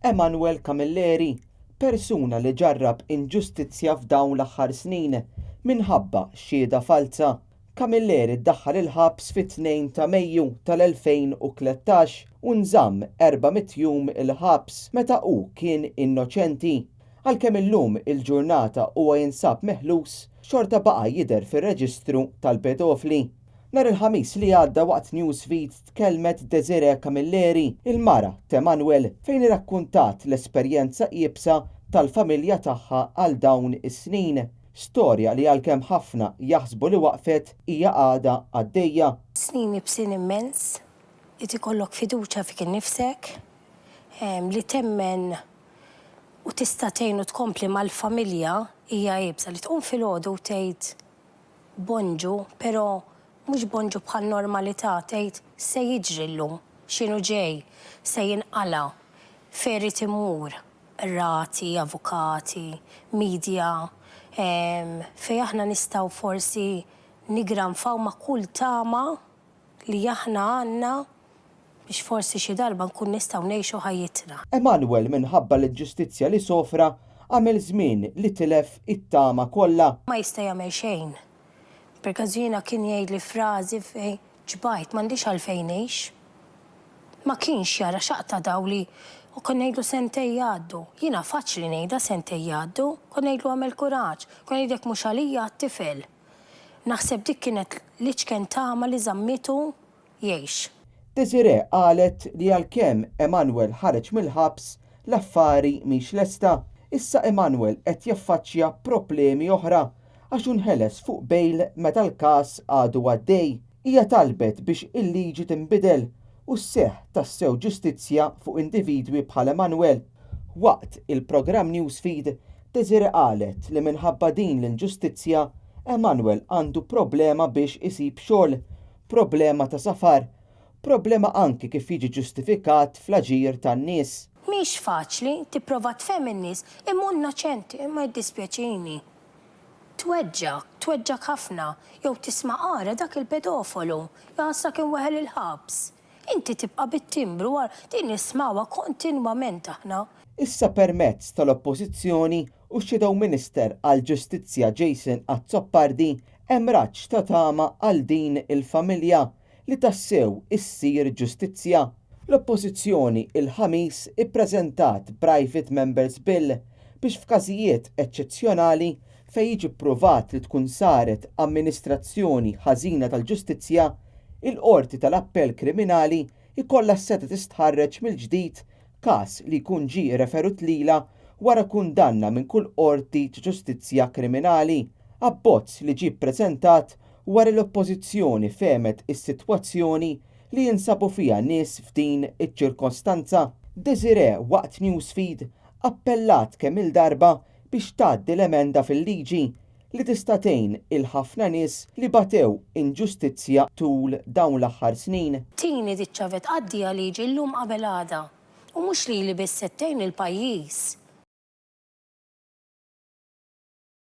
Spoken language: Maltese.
Emanuel Camilleri, persuna li ġarrab inġustizzja f'dawn l-aħħar snin minħabba xhieda falza. Camilleri ddaħħal il-ħabs fit-2 ta' Mejju tal-2013 u nżamm 400 jum il-ħabs meta hu kien innoċenti. Għalkemm illum il-ġurnata huwa jinsab meħlus, xorta baqa' jidher fir-reġistru tal-pedofli. Nhar il-Ħamis li għadda waqt Newsfeed tkellmet Desiree Camilleri, il-mara t'Emanuel, fejn irrakkuntat l-esperjenza iebsa tal-familja tagħha għal dawn is-snin. Storja li għalkemm ħafna jaħsbu li waqfet, hija għadha għaddejja. Snin ibsin immens, li ikollok fiduċja fik innifsek, li temmen u tista' tgħin u tkompli mal-familja hija iebsa. Li tqum filgħodu u tgħid bonġu, però mhux bonġu bħal normalità, tgħid x'se jiġri llum, x'inhu ġej, se jinqala', fejn irid immur, qrati, avukati, media, fejn aħna nistgħu forsi niggranfaw ma' kull tama li aħna għandna biex forsi xi darba nkun nistgħu ngħixu ħajjitna. Emanuel minħabba l-inġustizzja li sofra għamel żmien li tilef it-tama kollha. Ma jista' jagħmel xejn. Per każ jiena kien jgħidli frażi fejn ġbajt m'għandix għalfejn ngħix. Ma kienx jara xaqta dawl li u kont ngħidlu sentejn jgħaddu. Jiena faċli ngħidha sentejn jgħaddu. Kont ngħidlu agħmel kuraġġ. Kont ngħidlu jekk mhux għalija għat-tifel. Naħseb dik kienet l-iċken tama li żammitu jgħix. Desiree qalet li għalkemm Emanuel ħareġ mill-ħabs, l-affari mhix lesta. Issa Emanuel qed jaffaċċja problemi oħra għax hu nħeles fuq bail meta l-każ għadu għaddej. Hija talbet biex il-liġi tinbidel u sseħħ tassew ġustizzja fuq individwi bħal Emanuel. Waqt il-programm Newsfeed, Desiree qalet li minħabba din l-inġustizzja, Emanuel għandu problema biex isib xogħol, problema ta' safar, problema anki kif jiġi ġustifikat fl-aġir tan-nies. Mhix faċli tipprova tfehem in-nies, imma hu innoċenti, imma jiddispjaċini. Tweġġgħek, tweġġgħek ħafna, jew tisma' ara dak il-pedofolu, jaħasra kien weħel il-ħabs. Inti tibqa' bit-timbru għal, din nismgħuha kontinwament aħna. Issa permezz tal-Oppożizzjoni u x-Shadow Minister għall-Ġustizzja Jason Azzopardi hemm raġġ ta' tama għal din il-familja li tassew issir ġustizzja. L-Oppożizzjoni il-Ħamis ippreżentat Private Members Bill biex f'każijiet eċċezzjonali fejn jiġi ppruvat li tkun saret amministrazzjoni ħażina tal-ġustizzja, il-Qorti tal-Appell Kriminali jkollha s-setgħa tistħarreġ mill-ġdid każ li jkun ġie referut lilha wara kundanna minn kull qorti ta' ġustizzja kriminali, abbozz li ġie ppreżentat wara li l-Oppożizzjoni fehmet is-sitwazzjoni li jinsabu fiha nies f'din iċ-ċirkostanza. Desiree waqt Newsfeed appellat kemm-il darba biex tgħaddi l-emenda fil-liġi li tista' tgħin il-ħafna nies li batew inġustizzja tul dawn l-aħħar snin. Tini diċ-ċavetta, għaddiha liġi llum qabel għada. U mhux lili biss se tgħin il-pajjiż.